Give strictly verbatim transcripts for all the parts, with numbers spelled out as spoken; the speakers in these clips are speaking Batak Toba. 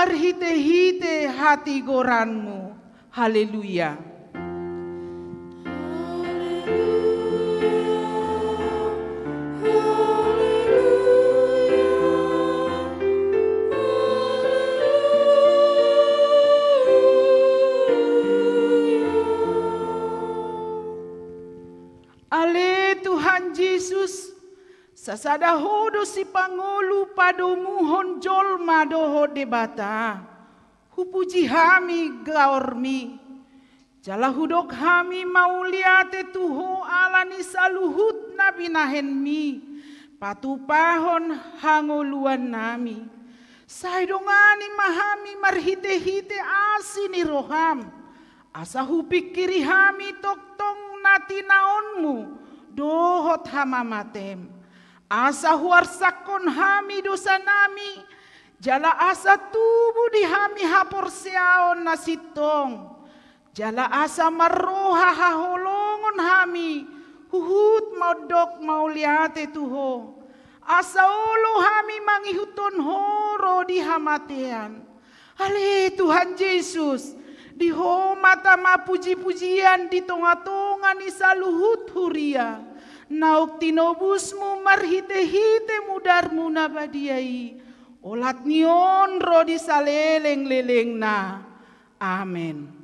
marhite-hite hatigoranmu. Haleluya. Ale Tuhan Jesus, sasada Ho do sipangolu padomuhon jolma dohot Debata. Hupuji hami gaormi, jala hudok hami mauliate tu Ho ala ni saluhut na binahenmi patupahon hangoluannami. Sai dongani ma hami marhite-hite asi ni roham, asa hupingkiri hami tongtong na tinaonmu dohot hamamatem. Asa huarsakhon hami dosanami, jala asa tubu di hami haporseaon na sintong, jala asa marroha haholongon hami huhut mandok mauliate tu Ho, asa olo hami mangihuthon Ho ro di hamatean. Ale Tuhan Jesus, di Ho ma tama puji-pujian di tonga-tonga ni saluhut huria, naung tinobusmu marhite-hite mudarmu na badia i, olat ni on ro di saleleng-lelengna. Amen.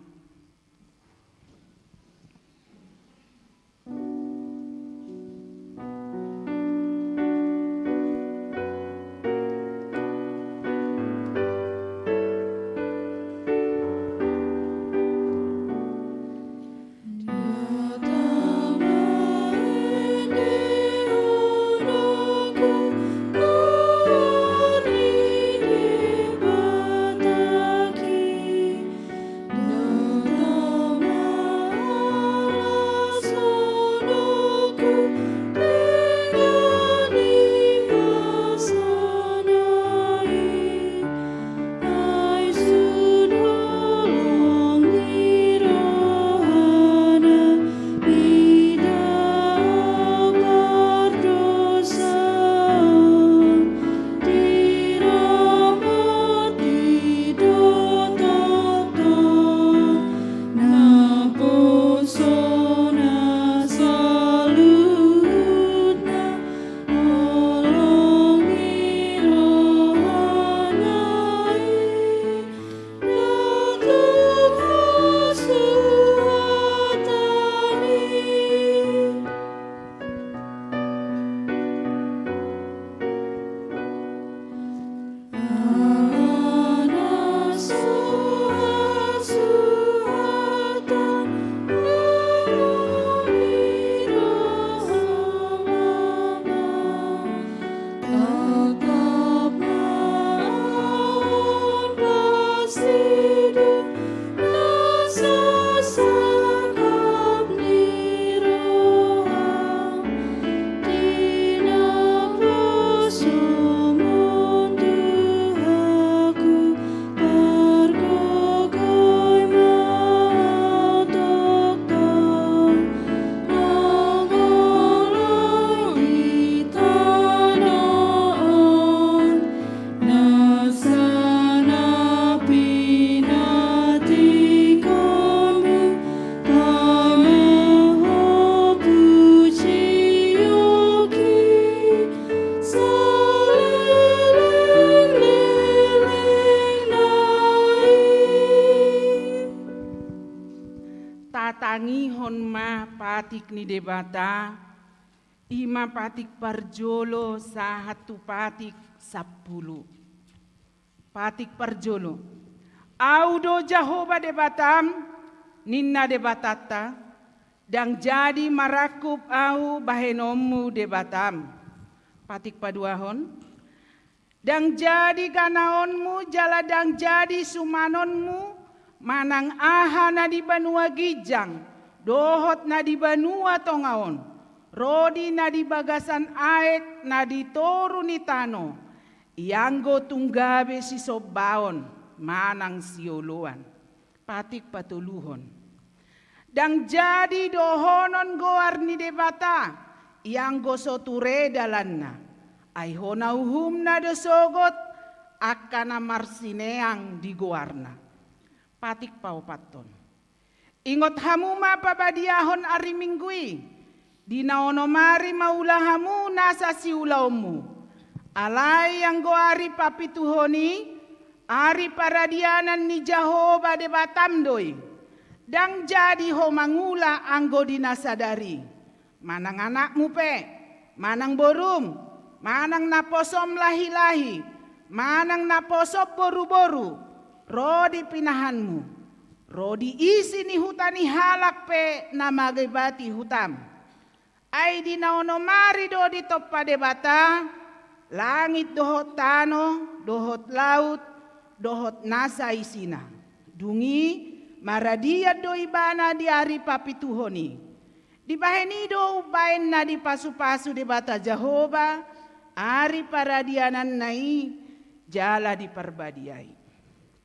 Tatangihon ma patik ni Debata, i ma patik parjolo sahat tu patik sampulu. Patik parjolo. Ahu do Jahowa Debatam, ninna Debatanta, ndang jadi marangkup Ahu bahenonmu Debatam. Patik paduahon. Ndang jadi ganaonmu jala ndang jadi sumanonmu manang aha na di banua ginjang dohot na di banua tonga on, ro di na di bagasan aek na di toru ni tano, ianggo tung gabe sisombaon manang sioloan. Patik patoluhon. Ndang jadi dohonon goar ni Debata, ianggo so ture dalanna. Ai hona uhumna do sogot, angka na marsineang di goarna. Patik paopathon. Ingot hamu ma pabadiahon ari Minggu i, di na onom ari mangula hamu nasa siulaonmu. Alai anggo ari papituhon i, ari paradianan ni Jahowa Debatam do i. Ndang jadi ho mangula anggo di na sadari. Manang anakmu pe, manang borum, manang naposom lahi-lahi, manang naposom boru-boru, ro di pinahanmu, ro di isi ni huta ni halak pe na mangebati hutam. Ai di na onom ari do ditompa Debata langit dohot tano, dohot laut, dohot nasa isina. Dung i maradian do ibana di ari papituhon i. Dibahen i do umbaen na dipasu-pasu Debata Jahowa ari paradiananna i jala diparbadiai.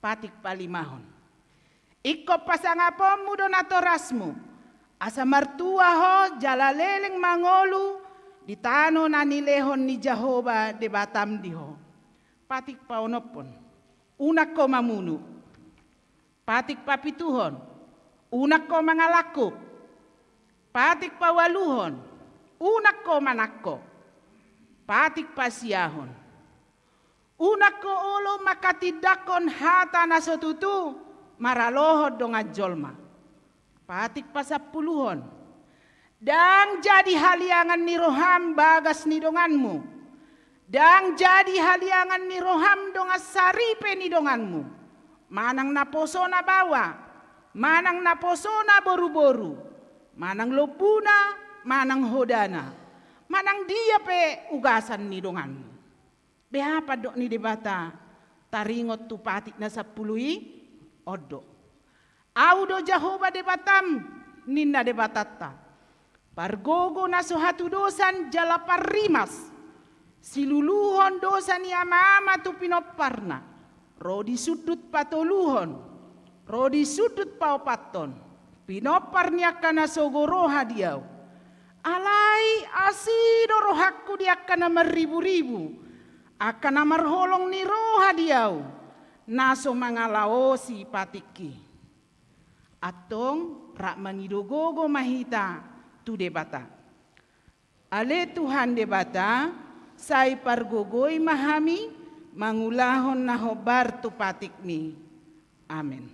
Patik palimahon. Ingkon pasangaponmu do natorasmu, asa martua ho jala leleng mangolu di tano na nilehon ni Jahowa Debatam di ho. Patik paonomhon. Unang ho mamunu. Patik papituhon. Unang ho mangalangkup. Patik paualuhon. Unang ho manangko. Patik pasiahon. Unang ho olo manghatindanghon hata na so tutu maralohon dongan jolma. Patik pasampuluhon. Ndang jadi haliangan ni roham bagas ni donganmu. Ndang jadi haliangan ni roham dongan saripe ni donganmu. Manang naposona baoa, manang naposona boru-boru, manang lombuna, manang hodana, manang dia pe ugasan ni donganmu. Beha pandok ni Debata taringot tu patik na sampulu i? On do. Ahu do Jahowa Debatam, ninna Debatanta. Pargogo na so hatudosan jala parrimas. Siluluhon dosa ni ama-ama tu pinomparna. Ro di sundut patoluhon. Ro di sundut paopathon. Pinompar ni angka na sogo roha di ahu. Alai asi do rohangku di angka na marribu-ribu, angka na marholong ni roha di ahu, na so mangalaosi patikki. Antong rap mangido gogo ma hita tu Debata. Ale Tuhan Debata, sai pargogoi ma hami mangulahon na hombar tu patikmi. Amen.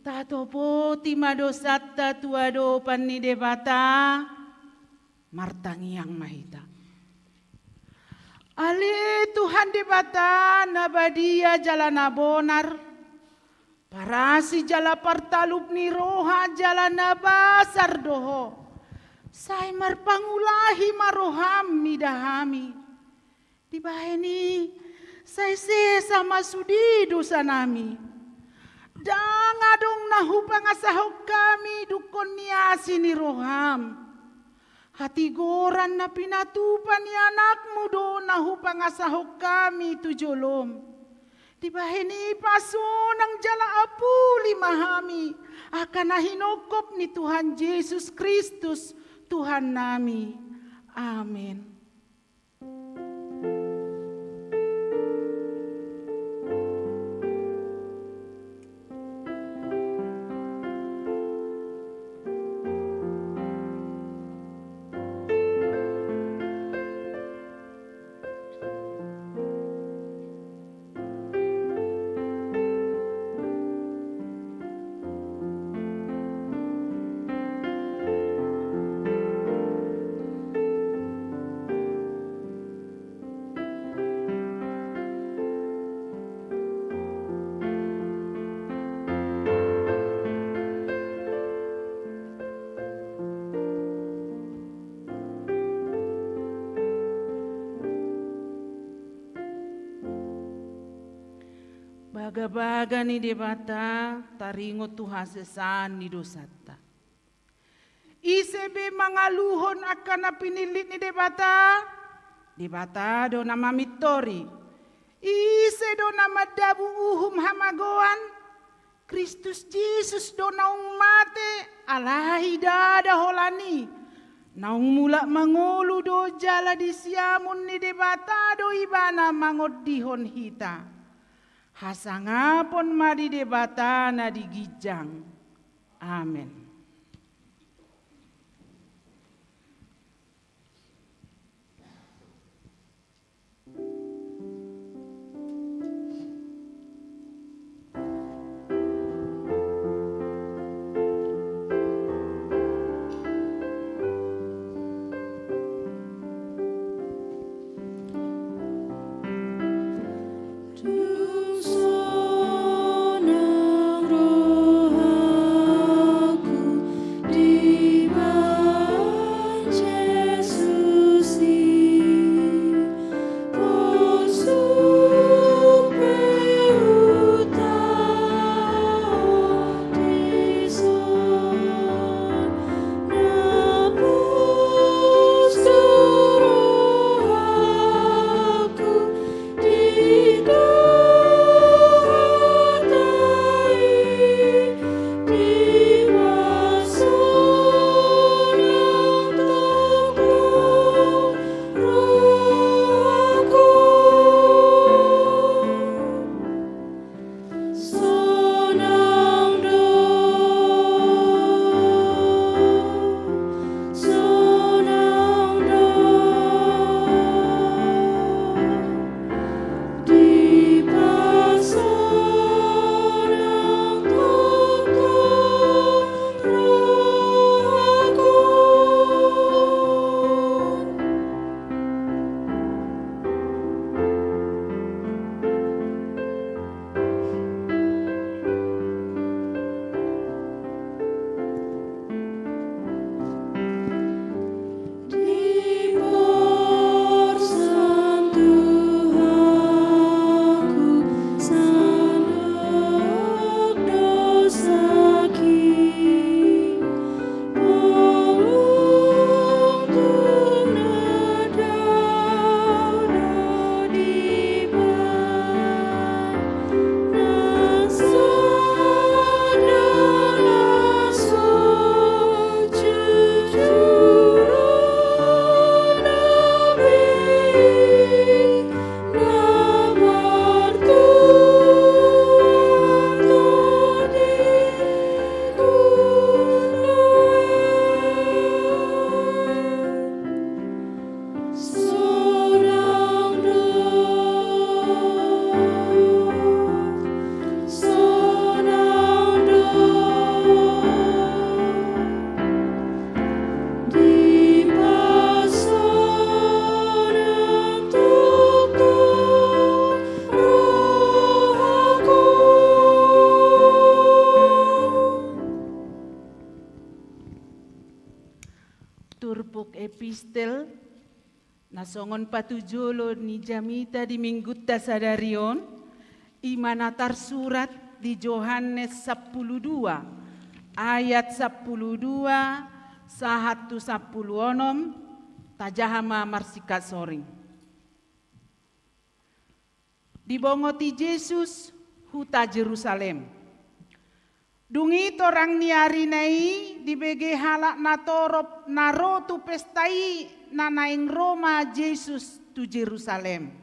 Tatopoti ma dosanta tu adopan ni Debata, martangiang ma hita. Ale Tuhan Debata, na badia jala na bonar, parasi jala partalup ni roha jala na basar do Ho. Sai marpangulahi ma roham mida hami. Dibahen i, sai sesa ma sude dosanami. Ndang adong na hupangasahon hami dungkon ni asi ni roham. Hatigoran na pinatupa ni anakmu do na hupangasahon hami tu jolom. Dibahen i pasonang jala apuli ma hami, angka na hinongkop ni Tuhan Jesus Kristus, Tuhannami. Amen. Bagabaga ni Debata taringot tu hasesaan ni dosanta. Ise be mangaluhon angka na pinillit ni Debata, Debata do na mamintori. Ise do na mandabu uhum hamagoan, Kristus Jesus do naung mate, alai ndada holan i. Naung mulak mangolu do jala di siamun ni Debata do ibana mangondihon hita. Hasangapon ma di Debata na di ginjang. Amen. Tung sonang rohaku Na songon patujolo ni jamita di minggunta sadari on, i ma na tarsurat di Johannes sampulu dua, ayat sampulu dua sahat tu sampulu onom, tajaha ma marsingkat soring. Dibongoti Jesus huta Jerusalem. Dung i torang ni arina i dibege halak na torop na ro tu pesta i, na naeng ro ma Jesus tu Jerusalem.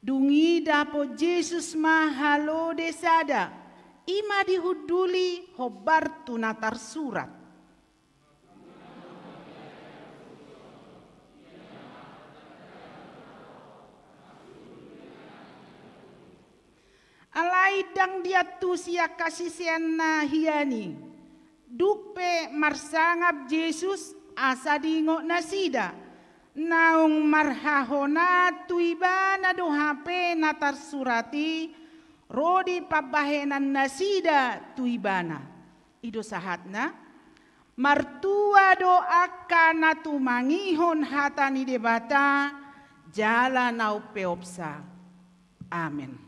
Dung i dapot Jesus ma halode sada, i ma dihunduli hombar tu na tarsurat. Alai ndang diantusi angka siseanna hian i. Dung pe marsangap Jesus asa diingot nasida, naung marhahonaan tu ibana do hape na tarsurat i, ro di pambahenan nasida tu ibana. I do sahatna, martua do angka na tumangihon hata ni Debata jala na umpeopsa. Amen.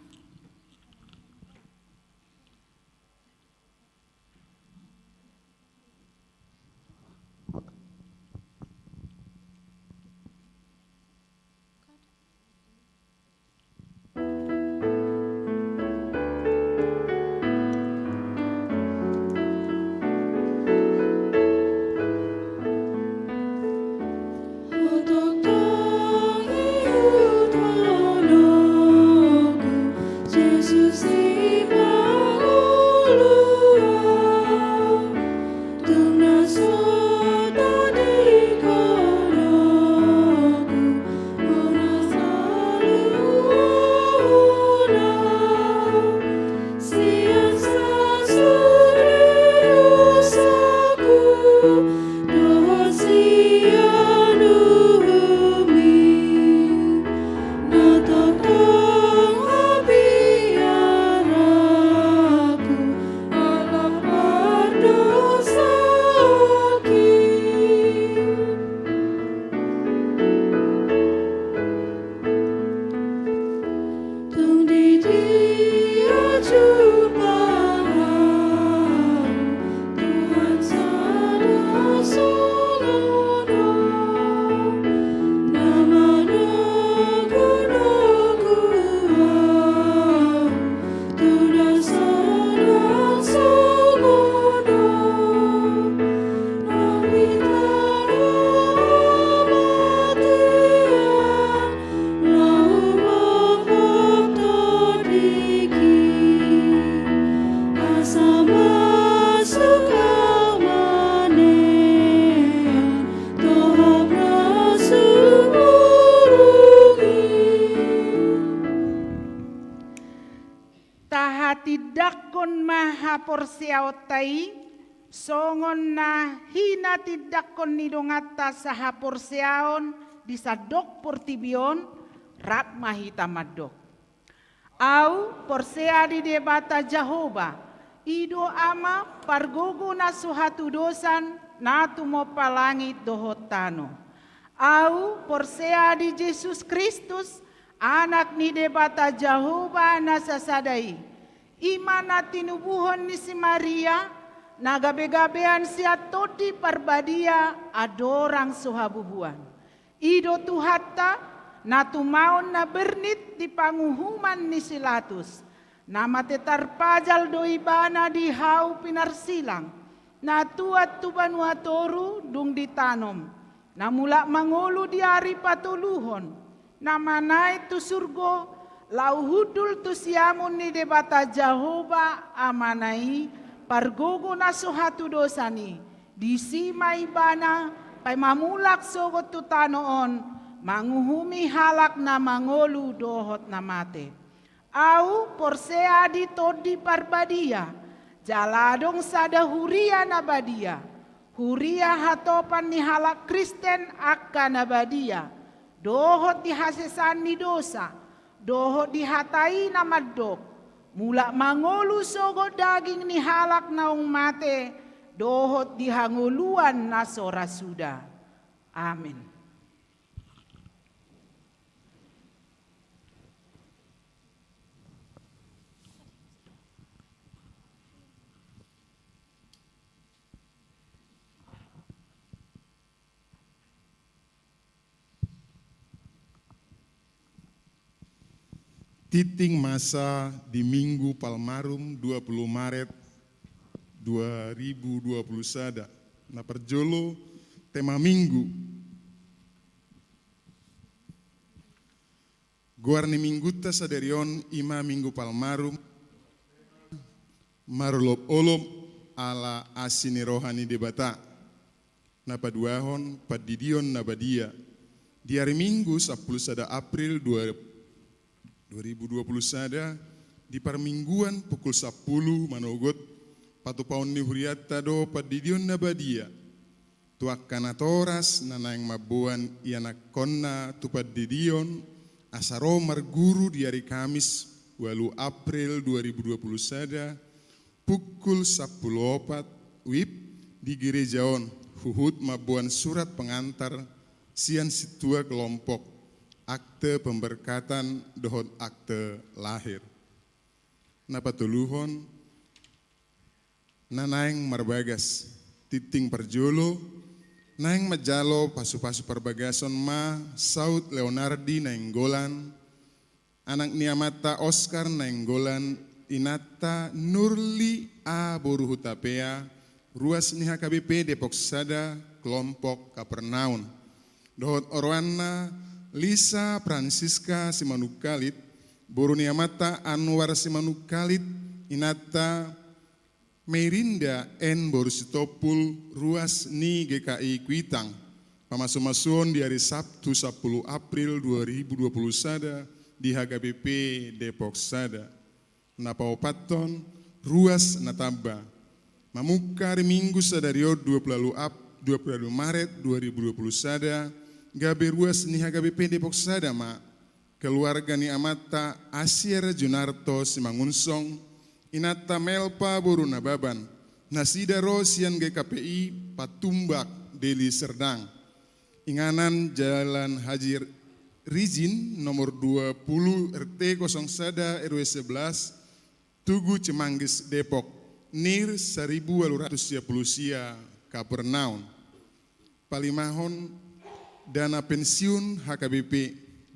Tahatindangkon ma haporseaonta i, songon na hinatindangkon ni donganta sahaporseaon di sandok portibi on, rap ma hita mandok. Au porsea di Debata Jahowa, i do Ama pargogo na so hatudosan, na tumompa langit dohot tano. Au porsea di Jesus Kristus, Anak ni Debata Jahowa na sasada i, i ma na tinubuhon ni si Maria, na gabegabean sian Tondi Parbadia andorang so habubuan. I do Tuhanta, na tumaon na bernit di panguhuman ni si Latus, na mate tarpajal do Ibana di hau pinarsilang, na tuat tu banua toru dung ditanom, na mulak mangolu di ari patoluhon, na manaek tu surgo, laho hundul tu siamun ni Debata Jahowa Amana i, pargogo na so hatudosan i, disi ma Ibana paima mulak sogot tu tano on, manguhumi halak na mangolu dohot na mate. Au porsea di Tondi Parbadia, jala adong sada huria na badia, Huria hatopan ni halak Kristen angka na badia, dohot di hasesaan ni dosa, dohot di hata i na mandok, mulak mangolu sogot daging ni halak naung mate, dohot di hangoluan na so ra suda. Amen. Tintin masa di Minggu Palmarum dua puluh Maret dua ribu dua puluh sada. Na parjolo, tema Minggu. Goar ni Minggunta sadari on i ma Minggu Palmarum, marolopolop ala asi ni roha ni Debata. Na paduahon, pandidion na badia. Di ari Minggu sampulu sada April dua, dua ribu dua puluh sada, di parmingguan pukul sampulu manogot, patupaon ni hurianta do pandidion na badia tu angka natoras na naeng mamboan ianakhonna tu pandidion, asa ro marguru di ari Kamis, ualu April dua ribu dua puluh sada, pukul sampulu opat wib, di gereja on, huhut mamboan surat pengantar sian sintua kelompok, akte pemberkatan dohot akte lahir. Na patoluhon, na naeng marbagas. Tintin parjolo, naeng manjalo pasupasu parbagason ma Saud Leonardi Nainggolan, anak ni amanta Oskar Nainggolan, inanta Nurli A boru Hutapea, ruas ni H K B P Depok Sada, kelompok Kapernaum. Dohot oroanna Lisa Francisca Simanungkalit, boru ni amanta Anwar Simanungkalit, inanta Meirinda N boru Sitompul, ruas ni G K I Kuitang. Pamasumasuon di ari Sabtu sampulu April dua ribu dua puluh sada di H K B P Depok Sada. Na paopathon, ruas na tamba. Mamungka ari Minggu sadari on dua puluh ualu Ap-, dua puluh ualu Maret dua ribu dua puluh sada, gabe ruas ni H K B P Depok Sada ma, keluarga ni amanta Asier Junarto Simangunsong, inanta Melpa boru Nababan, nasida ro sian G K P I Patumbak, Deli Serdang. Inganan Jalan Haji Rijin nomor dua puluh R T kosong sada R W sebelas, Tugu Cimanggis Depok, nir saribu ualu ratus sia puluh sia, Kapernaum. Palimahon, dana pensiun H K B P,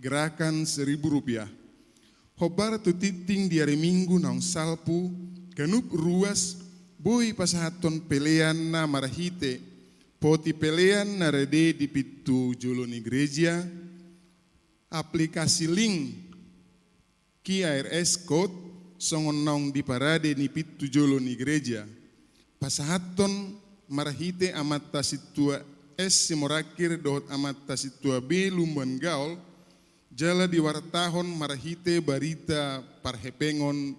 gerakan seribu rupiah. Hombar tu tintin di ari Minggu naung salpu, ganup ruas boi pasahathon pelean na marhite poti pelean na rade di pintu jolo ni gereja, aplikasi link Q R S code songon naung di parade ni pintu jolo ni gereja. Pasahathon marhite amanta sintua S Simorangkir dohot amanta sintua B Lumban Gaol, jala diwartahon marhite barita parhepengon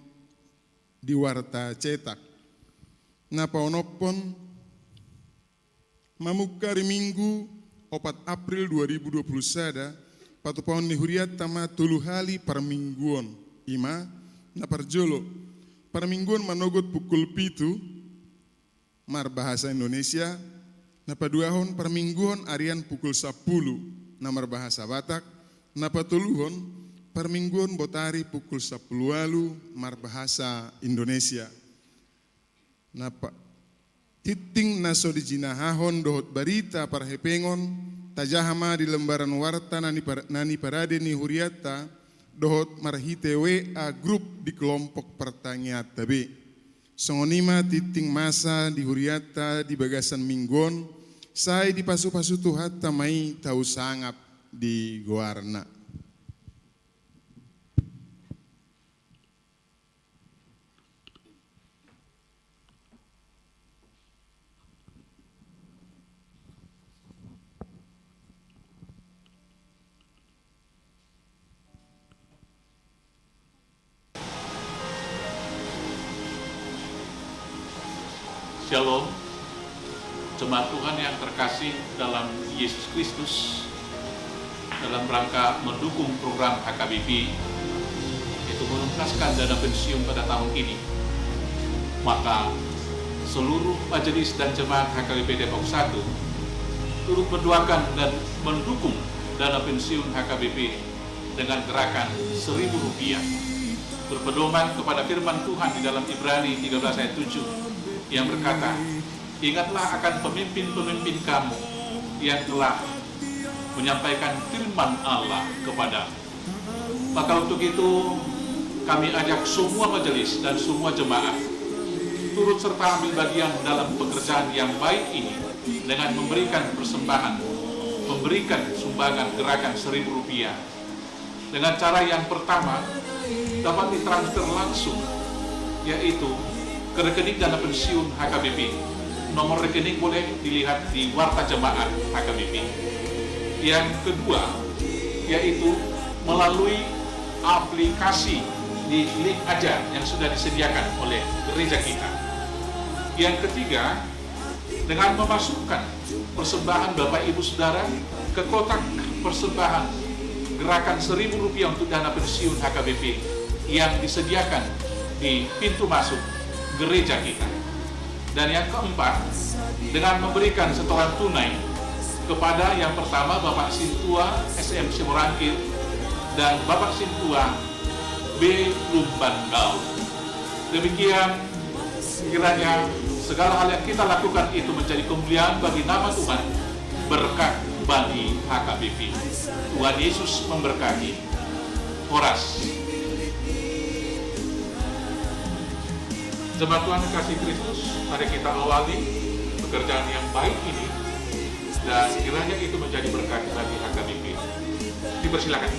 di warta cetak. Na paonomhon, mamungka ari Minggu opat April dua ribu dua puluh sada, patupaon ni hurianta ma tolu hali parmingguon. I ma, na parjolo, parmingguon manogot pukul pitu, marbahasa Indonesia. Na paduahon, parmingguon arian pukul sampulu, na marbahasa Batak. Na patoluhon, parmingguon botari pukul sampulu ualu, marbahasa Indonesia. Na pa-, tintin na so dijinahahon dohot barita parhepengon, tajaha ma di lembaran warta na nipar-, na niparade ni hurianta, dohot marhite W A grup di kelompok partangianganta be. Songon i ma tintin masa di hurianta di bagasan Minggu on, sai dipasupasu Tuhanta ma i tau sangap di goarna. Shalom. Jemaat Tuhan yang terkasih dalam Yesus Kristus, dalam rangka mendukung program H K B P, yaitu menuntaskan dana pensiun pada tahun ini, maka seluruh majelis dan jemaat H K B P Depok satu turut mendoakan dan mendukung dana pensiun H K B P dengan gerakan seribu rupiah. Berpedoman kepada firman Tuhan di dalam Ibrani tiga belas ayat tujuh yang berkata, "Ingatlah akan pemimpin-pemimpin kamu yang telah menyampaikan firman Allah kepadamu." Maka untuk itu, kami ajak semua majelis dan semua jemaat turut serta ambil bagian dalam pekerjaan yang baik ini dengan memberikan persembahan, memberikan sumbangan gerakan seribu rupiah. Dengan cara yang pertama, dapat ditransfer langsung, yaitu ke rekening dana pensiun H K B P. Nomor rekening boleh dilihat di warta jemaat H K B P. Yang kedua, yaitu melalui aplikasi di Link Aja yang sudah disediakan oleh gereja kita. Yang ketiga, dengan memasukkan persembahan Bapak Ibu Saudara ke kotak persembahan gerakan seribu rupiah untuk dana pensiun H K B P yang disediakan di pintu masuk gereja kita. Dan yang keempat, dengan memberikan setoran tunai kepada yang pertama Bapak Sintua S M Simorangkir dan Bapak Sintua B Lumban Gaul. Demikian, kiranya segala hal yang kita lakukan itu menjadi kemuliaan bagi nama Tuhan, berkat bagi H K B P. Tuhan Yesus memberkati. Horas. Jemaat Tuhan kasih Kristus, mari kita awali pekerjaan yang baik ini, dan kiranya itu menjadi berkat bagi H K B P. Dipersilakan.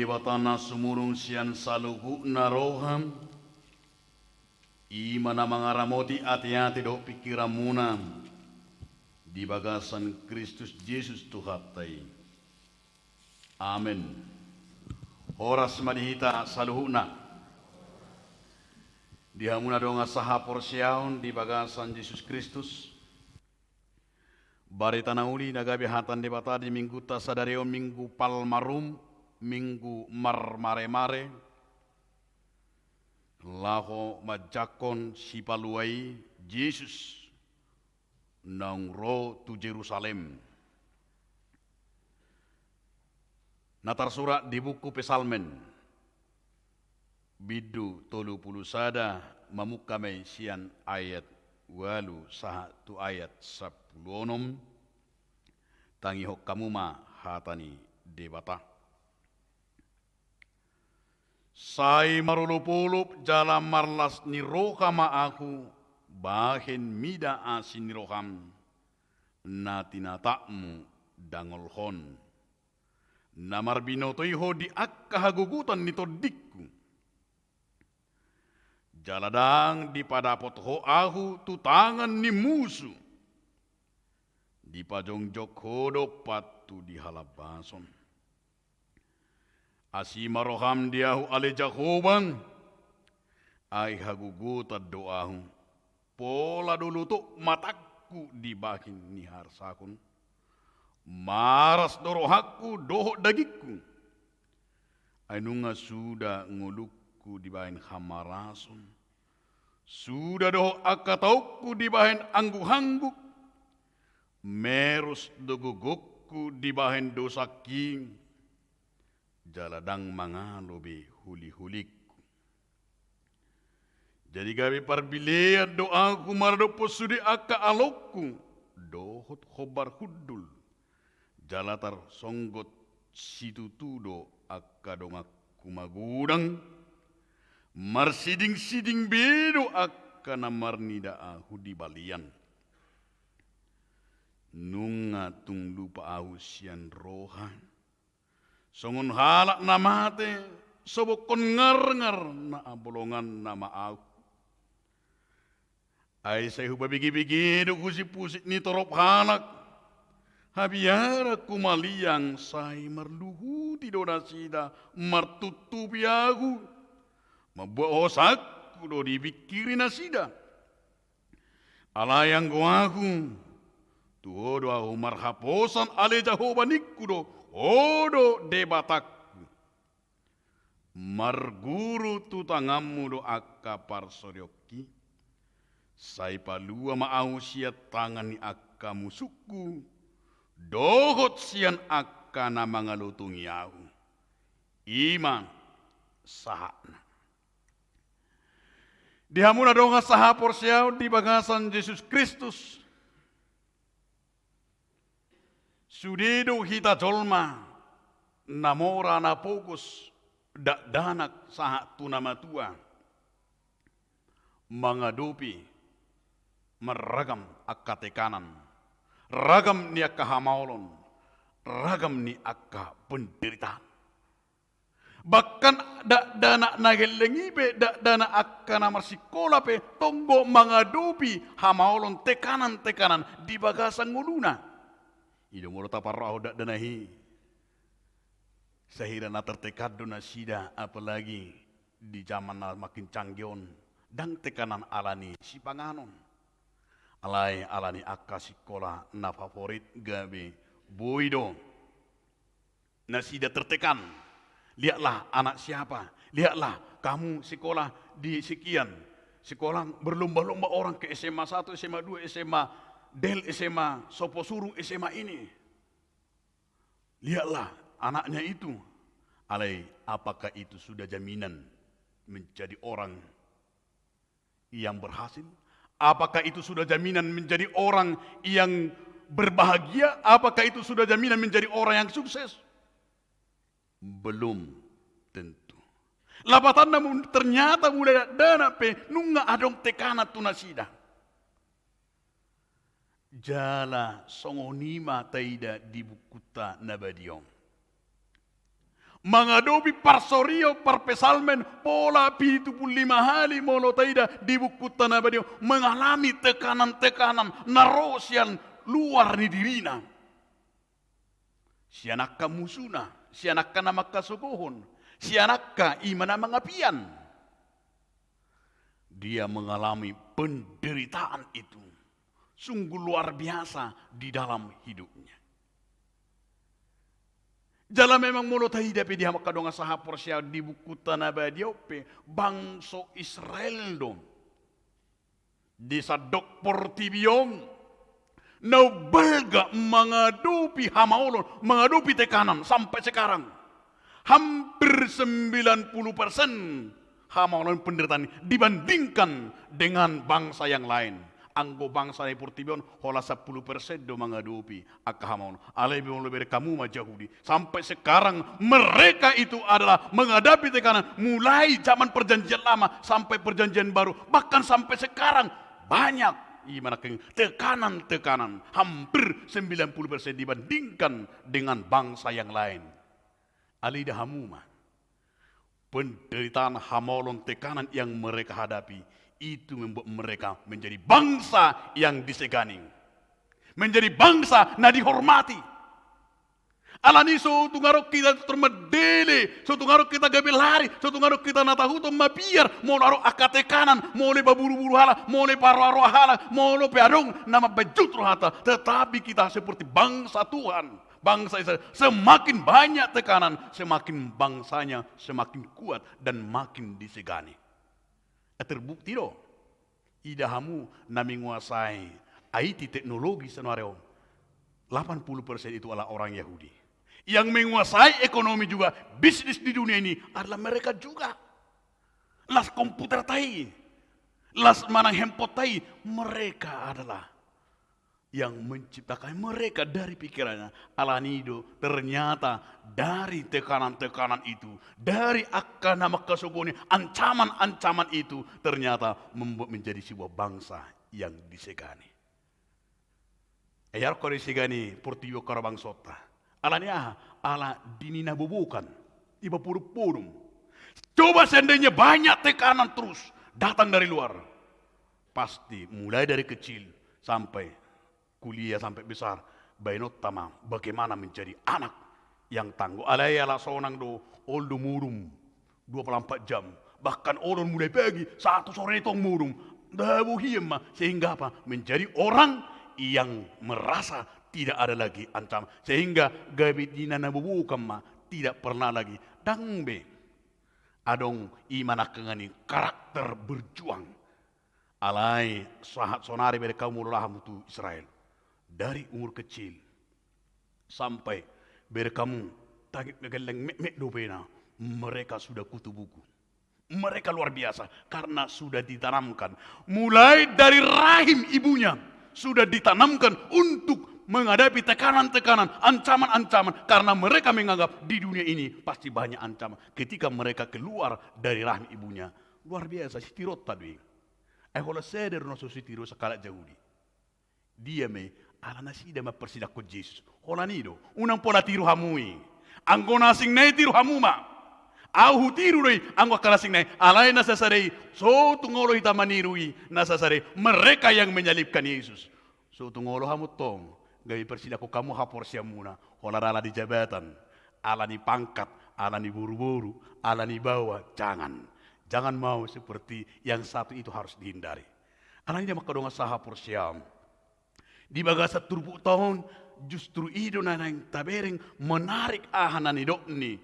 Debata na sumurung sian saluhutna roha, i ma na mangaramoti ateate dohot pingkiranmuna di bagasan Kristus Jesus Tuhanta i. Amen. Horas ma di hita saluhutna. Di hamu na dongan sahaporseaon di bagasan Jesus Kristus, barita na uli na gabe hata ni Debata di minggunta sadari on, Minggu Palmarum, Minggu Marmaremare, laho manjangkon Sipalua i, Jesus naung ro tu Jerusalem. Na tarsurat di buku Psalmen, bindu tolu pulu sada, mamungka ma i sian ayat ualu sahat tu ayat sampulu onom. Tangihon hamu ma hata ni Debata. Sai marolopolop jala marlas ni roha ma ahu, bahen mida asi ni roham, na tinatakmu dangolhon, na marbinoto i ho di angka hagogotan ni tondingku. Jala ndang dipadapot ho ahu tu tangan ni musu, dipajongjong ho do pathu di halambason. Asi ma roham di ahu ale Jahowa, ai hagogotan do ahu. Pola do lotok matangku dibahen ni harsahon. Maras do rohangku dohot dagingku. Ai nunga suda ngolungku dibahen hamarason. Suda dohot angka taonku dibahen angguk-angguk. Merus do gogongku dibahen dosangki. Jala ndang mangalo be huli-hulingku. Jadi gabe parbilean do ahu maradophon sude angka alongku, dohot hombar hundul. Jala tarsonggot situtu do angka donganku magodang, marsiding-siding be do angka na marnida ahu di balian. Nunga tung lupa ahu sian roha. Songon halak na mate, sobokhon ngarngar na habolonganna ma ahu. Ai sai hubege-bege do husip-husip ni torop halak. Habiaranku maliang sai marluhuti do nasida martuntupi ahu. Mambuat hosangku do dipingkiri nasida. Alai anggo ahu, tu ho do ahu marhaposan ale Jahowa ningku do, ho do Debatangku. Marguru tu tanganmu do angka parsoriongki, sai palua ma ahu sian tangan ni angka musungku, dohot sian angka na mangalotongi ahu. I ma sahatna. Di hamu na dongan sahaporseaon di bagasan Jesus Kristus, sude do hita jolma na mora na pogos dakdanak sahat tu na matua mangadopi marragam angka tekanan, ragam ni angka hamaolon, ragam ni angka penderitaan. Bahkan dakdanak na gelleng i pe, dakdanak angka na marsikola pe, tong do mangadopi hamaolon, tekanan-tekanan di bagasan ngoluna. I do molo taparrohahon dakdanak i. Sahira na tertekan do nasida, apalagi di zaman na makin canggih on, ndang tekanan ala ni sipanganon. Alai ala ni angka sikola na favorit gabe boi do nasida tertekan. Lihatlah anak siapa, lihatlah kamu sekolah di sekian, sekolah berlomba-lomba orang ke S M A satu, S M A dua, S M A del, S M A Soposurung, S M A ini. Lihatlah anaknya itu. Alai, apakah itu sudah jaminan menjadi orang yang berhasil? Apakah itu sudah jaminan menjadi orang yang berbahagia? Apakah itu sudah jaminan menjadi orang yang sukses? Belum tentu. Lapatanna, ternyata mula dakdanak pe nunga adong tekanan tu nasida. Jala songon i ma taida di bukunta na badia on. Mangadopi parsorion parpsalmen pola pitu pulu lima hali molo taida di buku Tanabadio mengalami tekanan-tekanan na ro sian luar ni dirina. Sian angka musuna, sian angka na mangkasogohon, sian angka ima na mangapian. Dia mengalami penderitaan itu sungguh luar biasa di dalam hidupnya. Jala memang molo taida pe di hamu angka dongan sahaporseaon di buku Tanabadio pe bangso Israel do di sandok portibi on na umbalga mangadopi hamaolon, mangadopi tekanan sampai sekarang. Hampir sembilan puluh persen hamaolon penderitaan dibandingkan dengan bangsa yang lain. Anggo bangsa na di portibi on holan sampulu persen do mangadopi angka hamaolon. Alai molo bereng hamu ma Jahudi, sampai sekarang mereka itu adalah menghadapi tekanan mulai zaman perjanjian lama sampai perjanjian baru, bahkan sampai sekarang banyak ima nangkin tekanan-tekanan hampir sembilan puluh persen dibandingkan dengan bangsa yang lain. Alai ida hamu ma, penderitaan, hamaolon, tekanan yang mereka hadapi itu membuat mereka menjadi bangsa yang disegani, menjadi bangsa na dihormati. Alani so tung adong hita tormandele, so tung adong hita gabe lari, so tung adong hita na tahuton mabiar molo adong angka tekanan, molo paburuburu halak, molo paroaroa halak, molo pe adong na mambaen jut rohanta, tetapi kita seperti bangsa Tuhan, bangsa Israel, semakin banyak tekanan, semakin bangsanya semakin kuat dan makin disegani. Terbukti do. Ida hamu na menguasai I T teknologi saonari on, delapan puluh persen itu adalah orang Yahudi. Yang menguasai ekonomi juga, bisnis di dunia ini adalah mereka juga. Las komputer ta i, las manang handphone ta i, mereka adalah yang menciptakan mereka dari pikirannya. Alani do, ternyata dari tekanan-tekanan itu, dari angka na mangkasogohon i, ancaman-ancaman itu, ternyata membuat menjadi sebuah bangsa yang disegani. Ai adong do disegani portibi on, angka bangsonta. Alani aha? Ala dininabobokan, dipapodom-podom. Coba seandainya banyak tekanan terus datang dari luar, pasti mulai dari kecil sampai kuliah sampai besar, baenonta ma bagaimana menjadi anak yang tangguh. Alai ala sonang do, olo do modom dua puluh empat jam, bahkan olo do mulai pagi sahat tu sore tong modom. Dabo hian ma, sehingga apa? Menjadi orang yang merasa tidak ada lagi ancaman, sehingga gabe dininabobokan ma, tidak pernah lagi. Ndang be adong ima nangkin i karakter berjuang. Alai sahat sonari bereng hamu, molo laho hamu tu Israel, dari umur kecil sampai bereng hamu tangit na gelleng metmet dope na, mereka sudah kutu buku. Mereka luar biasa karena sudah ditanamkan mulai dari rahim ibunya, sudah ditanamkan untuk menghadapi tekanan-tekanan, ancaman-ancaman, karena mereka menganggap di dunia ini pasti banyak ancaman. Ketika mereka keluar dari rahim ibunya, luar biasa, sitironta do i. Ai holan sada do na so sitiro halak Jahudi. Dia ma i? Ala nasida ma parsidanghon Jesus. Holan i do, unang pola tiru hamu i. Anggo na asing nai tiru hamu ma. Ahu hutiru do i anggo angka na asing nai. Alai na sasada i, so tung olo hita maniru i na sasada i, mereka yang menyalibkan Yesus. So tung olo hamu tong gabe parsidanghon hamu haporseaonmuna holan ala ni jabatan, ala ni pangkat, ala ni boruboru, ala ni baoa. Jangan. Jangan mau seperti yang satu itu, harus dihindari. Alani i, angka dongan sahaporseaon, di bagasan turpukta on justru i do na naeng tabereng, menarik aha na nidok ni,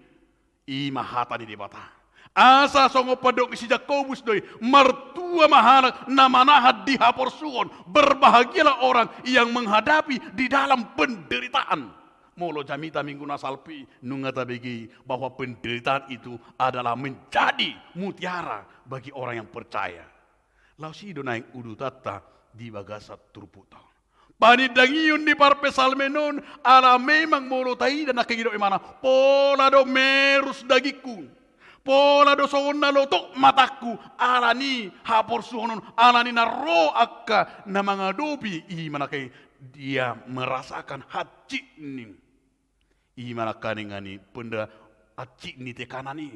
i ma hata ni Debata. Asa songon pandok ni si Jakobus do i, martua ma halak na manahan di haporsuhon, berbahagialah orang yang menghadapi di dalam penderitaan. Molo jamita minggu na salpu i, nunga tabege bahwa penderitaan itu adalah menjadi mutiara bagi orang yang percaya. Laos i do naeng udutanta di bagasan turpukta on. Panindangion ni parpsalmen on, ala memang molo taida nangkin i do imana, pola do merus dagingku, pola do songon na lotok matangku, alani haporsuhon on, alani na ro angka na mangadopi i, ima nangkin i, dia merasakan hansit ni, ima nangkin i, penda-, hansit ni tekanan i.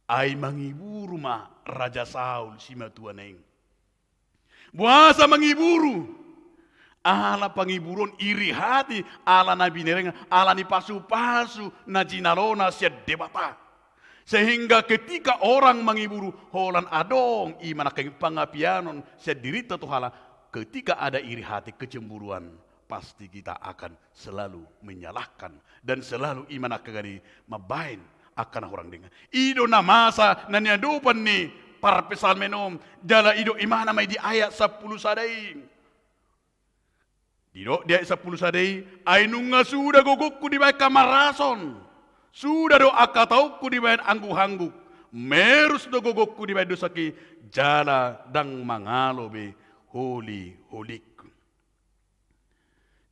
Ai mangiburu ma Raja Saul simatuana i. Boasa mangiburu? Ala pangiburuon iri hati, ala na binereng, ala ni pasupasu na jinalona sian Debata. Sehingga ketika orang mangiburu, holan adong i ma nangkin pangapianon sian dirinta tu halak, ketika ada iri hati, kecemburuan, pasti kita akan selalu menyalahkan dan selalu i ma nangkin mambaen angka na hurang denggan. I do na masa na niadopan ni parpsalmen on, jala i do imana ma i di ayat sampulu sada i. Didok di ayat sampulu sada i, ai nunga suda gogongku dibaen hamarason, suda do angka taonku dibaen angguk-angguk, merus do gogongku dibaen dosangki, jala ndang mangalo be holi-holingku.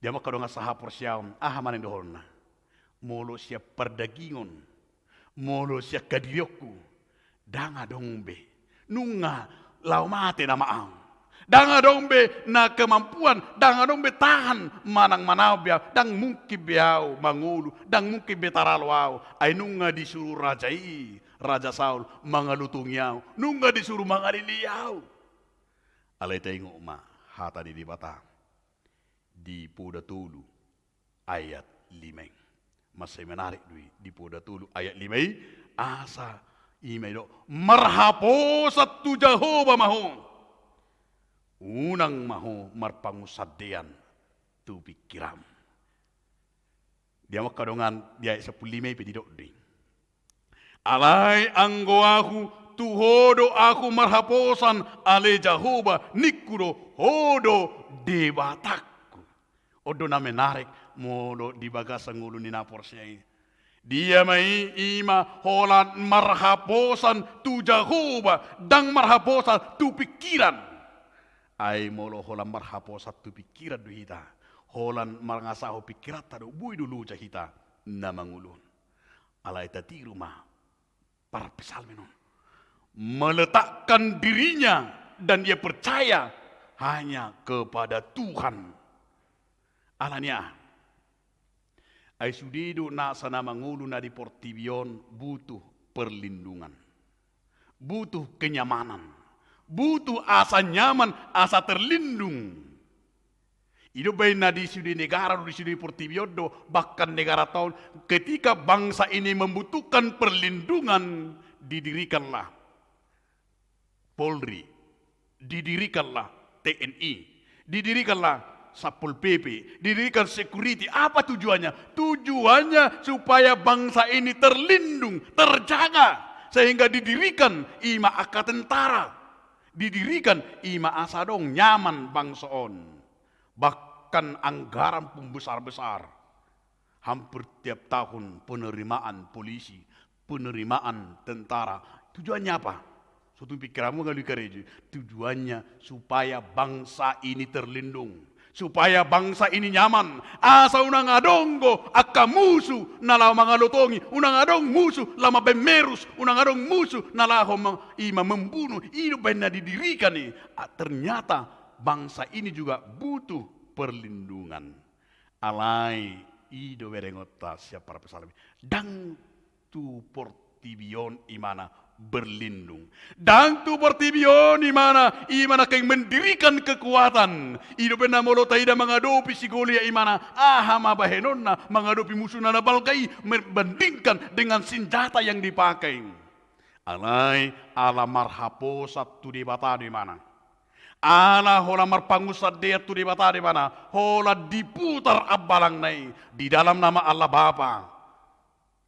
Dia ma angka dongan sahaporseaon, aha ma na nidohononna? Molo sian pardagingon, molo sian hadirionku, ndang adong be. Nunga laho mate nama au. Ndang adong be na kemampuan, ndang adong be tahan manang manaon be au, ndang mungkin be au mangolu, ndang mungkin be taralo au. Ai nunga disuru raja i, Raja Saul, mangalotongi au, nunga disuru mangalili au. Alai taingot ma hata ni Debata di Poda tolu ayat lima i. Mansai menarik do i di Poda tolu ayat lima i, asa i ma didok, marhaposan tu Jahowa ma ho. Unang ma ho marpangunsandean tu pingkiranmu. Dia ma angka dongan, di ayat sampulu lima i pe didok do i. Alai anggo ahu, tu ho do ahu marhaposan, ale Jahowa, ningku do, ho do Debatangku. On do na menarik molo di bagasan ngolu ni na porsea i. Dia ma i, i ma holan marhaposan tu Jahowa, ndang marhaposan tu pingkiran. Ai molo holan marhaposan tu pingkiran do hita, holan mangasahon pingkiranta do, boi do loja hita na mangolu on. Alai tatiru ma parpsalmen on. Meletakkan dirinya dan ia percaya hanya kepada Tuhan. Alani aha? Ai sude do nasa na mangolu na di portibi on butuh perlindungan. Butuh kenyamanan. Butuh asa nyaman, asa terlindung. I do baen na di sude negara do, di sude portibi on do, bahkan negaranta on, ketika bangsa ini membutuhkan perlindungan, didirikanlah Polri, didirikanlah T N I, didirikanlah Satpol P P, didirikan security. Apa tujuannya? Tujuannya supaya bangsa ini terlindung, terjaga, sehingga didirikan i ma angka tentara. Didirikan i ma asa adong nyaman bangso on. Bahkan anggaran pun besar-besar. Hampir tiap tahun penerimaan polisi, penerimaan tentara. Tujuannya apa? So tung pingkiranmu ngalui karejo. Tujuannya supaya bangsa ini terlindung. Supaya bangsa ini nyaman. Asa unang adong do angka musu na laho mangalotongi, unang adong musu laho mambaen merus, unang adong musu na laho me-, i ma membunuh. I do baen na didirikan i. Ah, ternyata bangsa ini juga butuh perlindungan. Alai i do berengonta sian parpsalmen i. Ndang tu portibi on imana berlindung. Ndang tu portibi on imana, imana nangkin mendirikan kekuatan. I do baen na molo taida mangadopi si Goliat imana, aha ma bahenonna mangadopi musu na balga i membandingkan dengan senjata yang dipakai. Alai ala marhaposan tu Debata do imana. Ala holan marpangunsandean tu Debata do imana. Holan diputar ambalangna i di dalam nama Allah Bapa.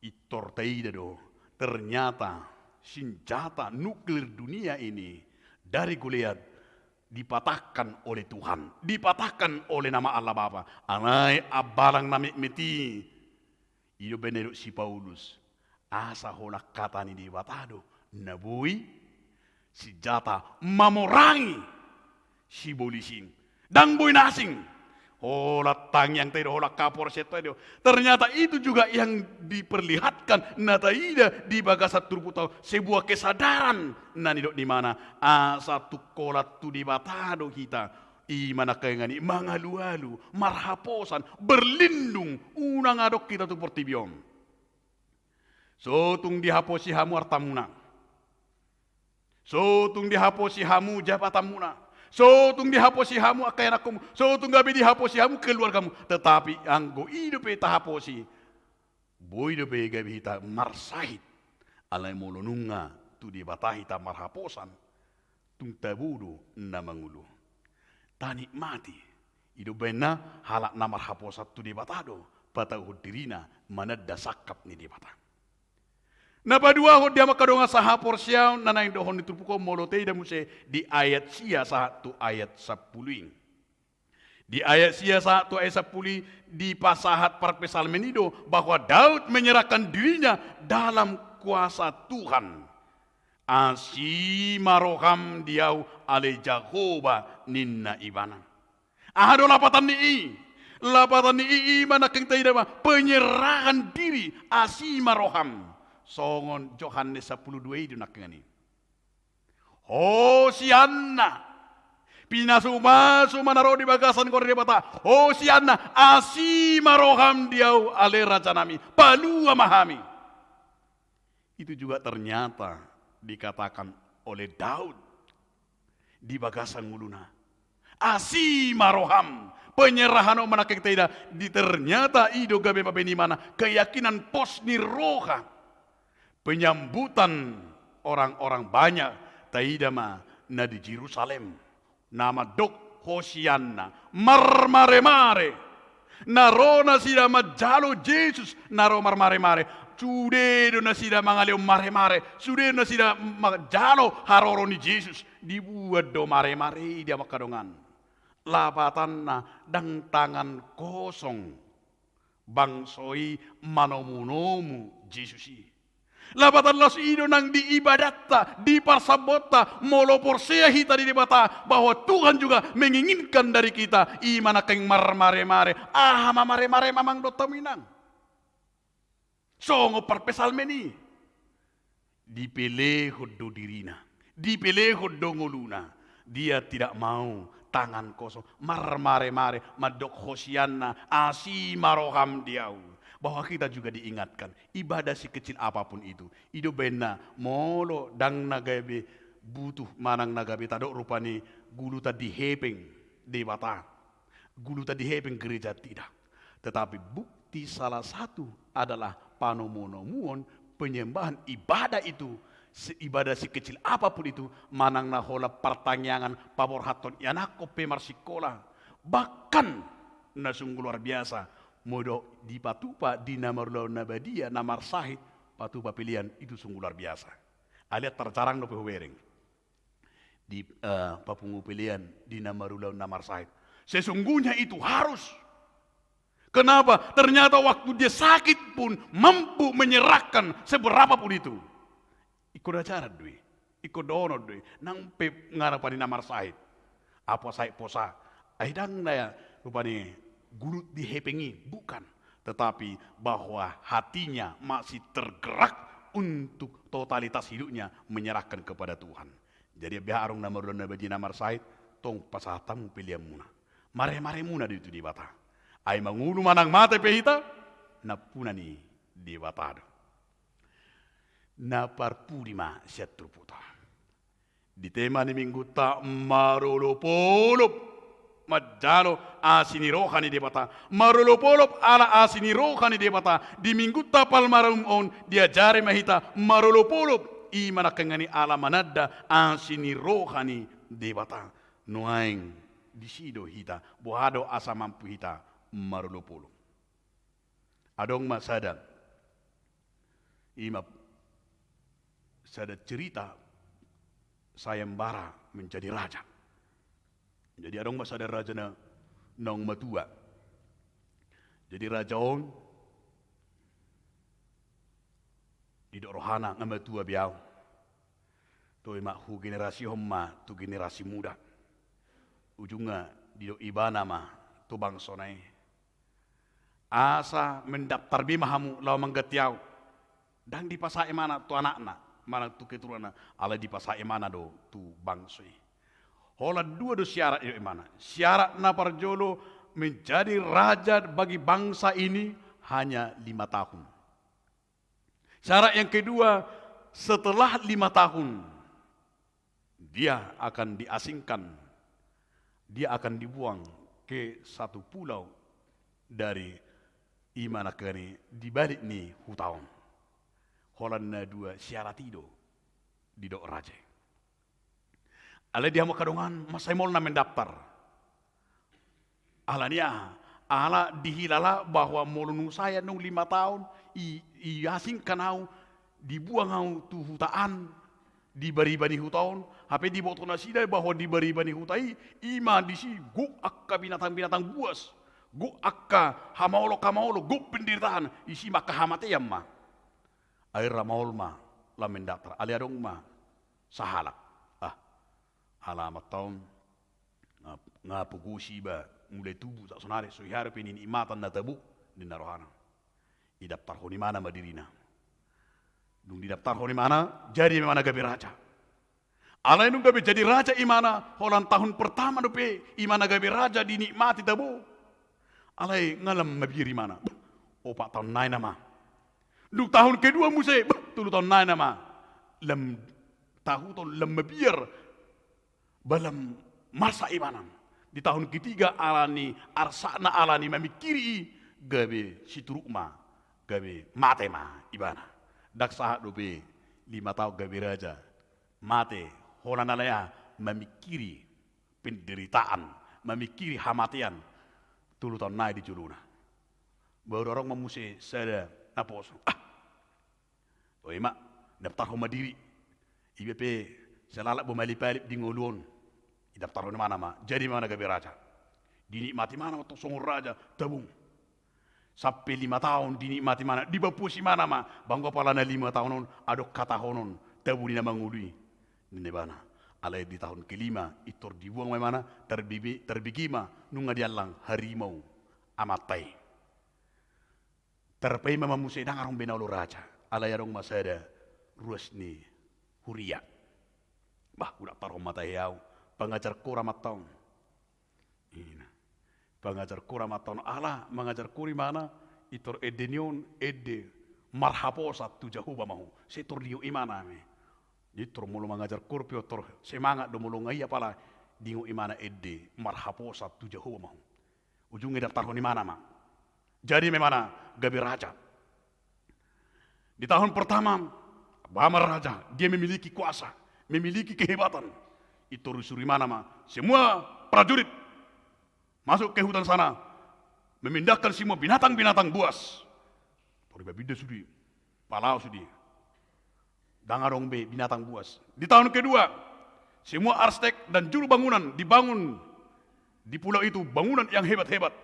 Pintor taida do, ternyata senjata nuklir dunia ini dari Goliat dipatahkan oleh Tuhan, dipatahkan oleh nama Allah Bapa. Alai ambalang na metmet i, i do baen na didok si Paulus, asa holan hata ni Debata do na boi senjata mamorangi sibolis i. Ndang boi na asing. Holan tangiang taida, holan haporseaon taida. Ternyata itu juga yang diperlihatkan na taida di bagasan turpukta on, sebuah kesadaran na nidok ni imana, asa tung holan tu Debata do hita. Imana nangkin i mangalualu, marhaposan, berlindung, unang adong hita tu portibi on. So tung dihaposi hamu artamuna. So tung dihaposi hamu jabatanmuna. So tung dihaposi hamu angka ianakkonmu. So tung gabe dihaposi hamu keluargamu. Tetapi anggo i dope tahaposi, boi dope gabe hita marsahit. Alai molo nunga tu Debata hita marhaposan, tung tabo do na mangolu. Tanikmati. I do umbahen na halak na marhaposan tu Debata do patauhon dirina mananda sangkap ni Debata. Na paduahon di hamu angka dongan sahaporseaon na naeng dohonon ni turpuk on, molo taida muse di ayat sia sahat tu ayat sampulu i. Di ayat sia sahat tu ayat sampulu i dipasahat parpsalmen i do bahwa Daud menyerahkan dirinya dalam kuasa Tuhan. Asi ma roham di ahu ale Jahowa, ninna ibana. Aha do lapatan ni i? Lapatan ni i, i ma nangkin taida ma penyerahan diri, asi ma roham. Songon Johannes sampulu dua i do nangkin i. Hosianna. Pinasumasu ma na ro di bagasan goar ni Debata. Hosianna, asi ma roham di ahu ale rajanami. Palua ma hami. Itu juga ternyata dikatakan oleh Daud di bagasan ngoluna. Asi ma roham. Penyerahan on ma nangkin taida, di ternyata i do gabe mambahen ibana keyakinan pos ni roha. Penyambutan orang-orang banyak taida ma na di Jerusalem. Na mandok hosianna, marmare-mare. Na ro nasida manjalo Jesus, na ro marmare-mare. Sude do nasida mangalehon mare-mare. Sude do nasida manjalo haroro ni Jesus. Dibuat do mare-mare i di hamu angka dongan. Lapatanna ndang tangan kosong bangso i manomu-nomu Jesus i. Lapatan laos i do nang di ibadatta, di parsambonta, molo porsea hita di Debata, bahwa Tuhan juga menginginkan dari kita, i ma nangkin marmare-mare. Aha ma mare-mare ma amang dohot hamu inang? Songon parpsalmen i. Dipelehon do dirina, dipelehon do ngoluna. Dia tidak mau tangan kosong, marmare-mare, mandok hosianna, asi ma roham di ahu. Bahwa kita juga diingatkan, ibadah sekecil apapun itu, i do umbahen na molo ndang na gabe butuh manang na gabe tadok rupani gulutan di hepeng Debata, gulutan di hepeng gereja, tidak. Tetapi bukti salah satu adalah panomu-nomuon, penyembahan, ibadah itu, se-, ibadah sekecil apapun itu, manang na holan partangiangan, paborhathon ianakhon pe marsikola, bahkan na sungguh luar biasa, molo dipatupa di na marulaon na badia, na marsahit, patupa pelean, itu sungguh luar biasa. Alai tarjarang dope hubereng di, eh, papungu pelean di na marulaon na marsahit. Sesungguhnya itu harus. Kenapa? Ternyata waktu dia sakit pun mampu menyerahkan seberapa pun itu. Ingkon ajaran do i, ingkon dohonon do i, nang pe ngarapani na marsahit. Apa sahit posa? Ai ndang na rupani gulut di hepeng i, bukan. Tetapi bahwa hatinya masih tergerak untuk totalitas hidupnya menyerahkan kepada Tuhan. Jadi, beha adong na marulaon na badia na marsahit, tong pasahat hamu peleanmuna. Mare-maremuna do i tu Debata. Ai mangolu manang mate pe hita, nampuna ni Debata do. Na parpudi ma sian turpukta. Di tema ni minggunta marolopolop manjalo asi ni roha ni Debata. Marolopolop ala asi ni roha ni Debata. Di minggunta Palmarum on diajari ma hita marolopolop. I ma nangkin i ala mananda asi ni roha ni Debata. Nuaeng disi do hita, boha do asa mampu hita marolopolop. Adong ma sada, i ma sada cerita sayembara menjadi raja. Jadi adong ma sada raja na naung matua. Jadi raja on didok rohana, nga matua be au. Toe ma hugenerasihon ma tu generasi muda. Ujungna didok ibana ma tu bangsona i, asa mendaftar be ma hamu laho mangganti au. Ndang dipasahat ibana tu anakna manang tu keturunanna, alai dipasahat ibana do tu bangso i. Holan dua do syarat, didok ibana. Syarat na parjolo, menjadi raja bagi bangsa ini hanya lima tahun. Syarat yang kedua, setelah lima tahun, dia akan diasingkan, dia akan dibuang ke satu pulau dari i ma nangkaningan i di balik ni huta on. Holan na dua syarat i do didok raja i. Alai di hamu angka dongan, mansai maol na mendaftar. Alani aha? Ala dihilala bahwa molo nunga sae annon lima taon, i, iasingkan ahu, dibuang ahu tu huta an, di bariba ni huta on, hape diboto nasida bahwa di bariba ni huta i, i ma disi gok angka binatang-binatang buas, gok angka hamaolon-hamaolon, gok penderitaan, disi ma angka hamatean ma. Akhirna maol ma lam mendaftar, alai adong ma sahalak. Ah, ala amanta on, nga, nga pogosi iba, mulai tubu, sak sonari, so hea dope ninikmatan na tabo, ninna rohana. Idaftarhon imana ma dirina. Dung didaftarhon imana, jadi ma imana gabe raja. Alai dung gabe jadi raja imana, holan tahun pertama dope imana gabe raja dinikmati tabo. Alai nga lam mabiar imana. Opat taon nai nama. Dung tahun kedua muse, tolu taon nai nama. Lam tahuton, lam mabiar. Ba lam marsak imana. Di tahun ketiga alani arsakna, alani mamingkiri i, gabe situruk ma, gabe mate ma ibana. Ndang sahat dope lima taon gabe raja, mate, holan alai aha? Mamingkiri penderitaan, mamingkiri hamatean. Tolu taon nai di jolona. Baru adong ma muse sada naposo. Ah, oi ma, daftarhon ma diri. Iba pe sahalak bomalipalip di ngolu on. Idaftarhon imana ma, jadi ma imana gabe raja. Dinikmati imana ma tong songon raja, tabung. Sampe lima taon dinikmati imana, dibapuas imana ma, ba anggo apala na lima taon on, adong hatahonon, tabo ni na mangolu i. Ninna ibana. Alai di tahun kelima, pintor dibuang ma imana, tarbege, tarbege ma, nunga diallang harimau amanta i. Tarpaima ma muse ndang adong be na olo raja, alai adong ma sada ruas ni huria. Bah, hudaftarhon ma tahe ahu, pangajar kor amanta on. Ina. Pangajar kor amanta on, ala mangajar kor imana, pintor ende ni on, ende marhaposan tu Jahowa ma ho. Sai tor diingot imana ma i. Pintor molo mangajar kor pe pintor semangat do, molo nga i apala diingot imana ende marhaposan tu Jahowa ma ho. Ujungna didaftarhon imana ma. Jadi ma imana gabe raja. Di tahun pertama, ba ma raja, dia memiliki kuasa, memiliki kehebatan. Pintor disuruh imana ma, semua prajurit masuk ke hutan sana, memindahkan semua binatang-binatang buas. Tor dipapinda sude, palaho sude. Ndang adong be binatang buas. Di tahun kedua, semua arsitek dan juru bangunan dibangun di pulau itu bangunan yang hebat-hebat.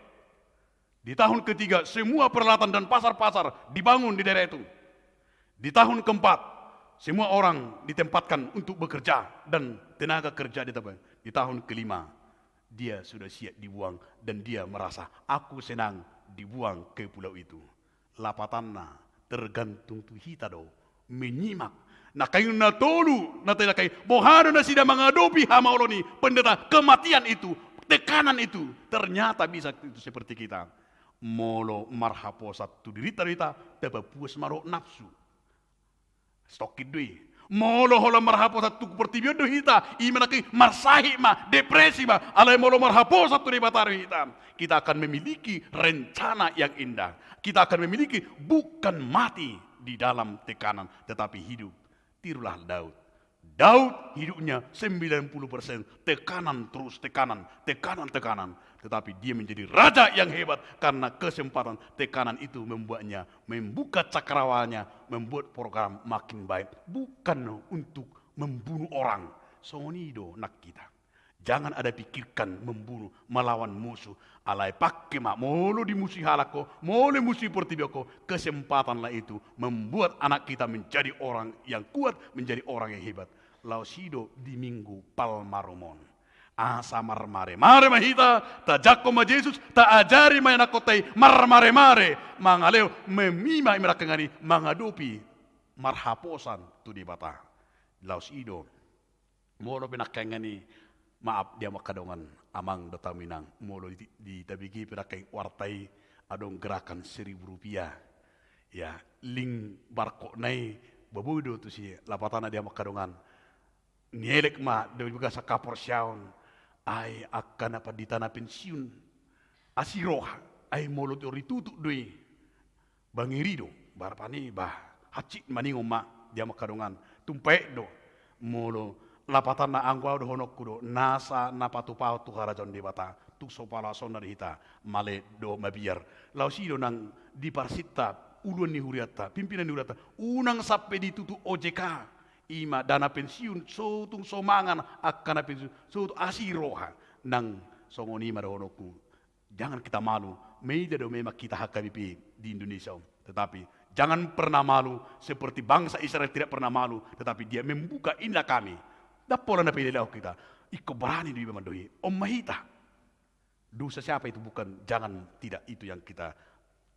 Di tahun ketiga, semua peralatan dan pasar-pasar dibangun di daerah itu. Di tahun keempat, semua orang ditempatkan untuk bekerja dan tenaga kerja ditambah. Di tahun kelima, dia sudah siap dibuang dan dia merasa, "Aku senang dibuang ke pulau itu." Lapatanna tergantung tu hita do menyimak. Nangkaning na tolu, na tena kai, boha do nasida mangadopi hamaolon i, pendeta, kematian itu, tekanan itu, ternyata bisa itu seperti kita. Molo marhaposan tu dirinta do hita, tapapuas ma roha nafsu. Stokkin do i. Molo holan marhaposan tu portibi on do hita, ima nangkin marsahit ma, depresi ma, alai molo marhaposan tu Debata do hita, kita akan memiliki rencana yang indah. Kita akan memiliki bukan mati di dalam tekanan, tetapi hidup. Tirulah Daud. Daud hidupnya sembilan puluh persen tekanan, terus tekanan, tekanan, tekanan. Tetapi dia menjadi raja yang hebat karena kesempatan tekanan itu membuatnya membuka cakrawalanya, membuat program makin baik. Bukan untuk membunuh orang. Songon i do nang hita. Jangan ada pikirkan membunuh, melawan musuh. Alai pangke ma, molo dimusuhi halak ho, molo dimusuhi portibi on ho, kesempatanlah itu membuat anak kita menjadi orang yang kuat, menjadi orang yang hebat. Laos i do di Minggu Palmarum on. Asa marmare-mare ma hita, tajangkon ma Jesus, taajari ma ianakhonta i marmare-mare, mangalehon, memima i ma nangkaning i, mangadopi marhaposan tu Debata. Laos i do. Molo pe nangkaning i, maaf di hamu angka dongan, amang dohot hamu inang, molo di, di tabege pe nangkaning i warta i, adong gerakan seribu rupiah. Ya, link barcode-na i, boi do tusi lapatanna di hamu angka dongan. Nielek ma di bagasan haporseaon, ai angka na pandita na pensiun, asi roha, ai molo tor ditutup do i, ba ngeri do, barapa ni, bah, hansit maningon ma di hamu angka dongan, tung paet do, molo lapatanna anggo au dohononku do, nasa na patupahon tu harajaon Debata, tung so palasonna do hita, male do mabiar. Laos i do nang di parsinta, uluan ni hurianta, pimpinan ni hurianta, unang sampe ditutup O J K, i ma dana pensiun, so tung so mangan angka na pensiun, so tung asi roha, nang songon i ma dohononku. Jangan kita malu, maila do memang kita H K B P di Indonesia on. Tetapi jangan pernah malu seperti bangsa Israel tidak pernah malu, tetapi dia membuka, inilah kami. Ndang pola na pailalahon hita. Ingkon barani do iba mandok i. On ma hita. Dosa siapa itu bukan, jangan, tidak itu yang kita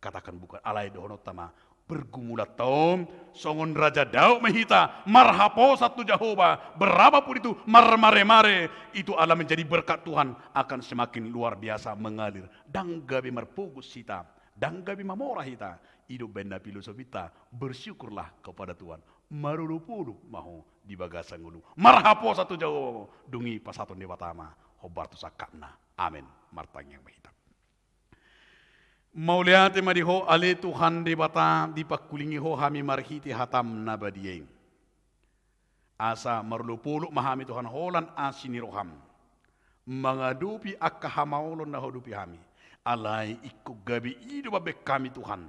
katakan bukan. Alai dohononta ma, pergumulanta on, songon Raja Daud ma hita, marhaposan tu Jahowa, berapapun itu marmaremare, itu akan menjadi berkat Tuhan, akan semakin luar biasa mengalir. Ndang gabe marpogos hita, ndang gabe mamora hita, i do umbahen na filosofinta, bersyukurlah kepada Tuhan. Marolopolop ma ho di bagasan ngolu. Marhaposan tu Jahowa ho, dung i pasahaton Debata ma hombar tu sangkapna. Amen. Martangiang ma hita. Mauliate ma di Ho ale Tuhan Debata, dipangkulingi Ho hami marhite hataM na badia i. Asa marolopolop ma hami Tuhan holan asi ni rohaM mangadopi angka hamaolon na huadopi hami. Alai ingkon gabe i do mambahen hami Tuhan.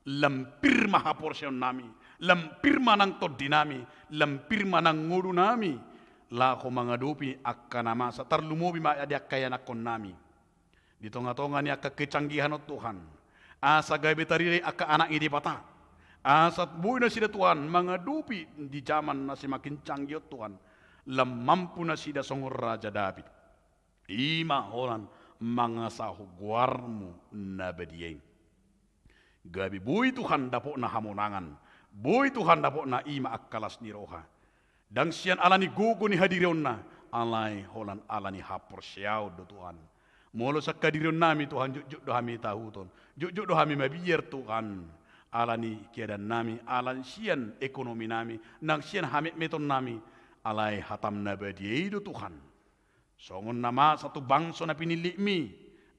Lam pir ma haporseaonnami, lam pir ma nang tondinami, lam pir ma nang ngolunami, laho mangadopi angka na masa, tarlumobi ma di angka ianakkonnami. Di tongatonga ni angka kecanggihan on Tuhan, asa gabe tarida i angka anak ni Debata. Asa boi nasida Tuhan mangadopi di jaman na semakin canggih on Tuhan, lam mampu nasida songon Raja Daud. I ma holan mangasahon goarMu na badia i. Gabe boi Tuhan dapotna hamonangan, boi Tuhan dapotna i ma angka las ni roha. Ndang sian ala ni gogo ni hadirionna, alai holan ala ni haporseaon do Tuhan. Molo sian hadirionnami Tuhan, jotjot do hami tahuton, jotjot do hami mabiar Tuhan. Ala ni keadaannami, ala ni sian ekonominami, nang sian hametmetonnami, alai hataM na badia i do Tuhan. Songon na masa tu bangso na pinillitMi,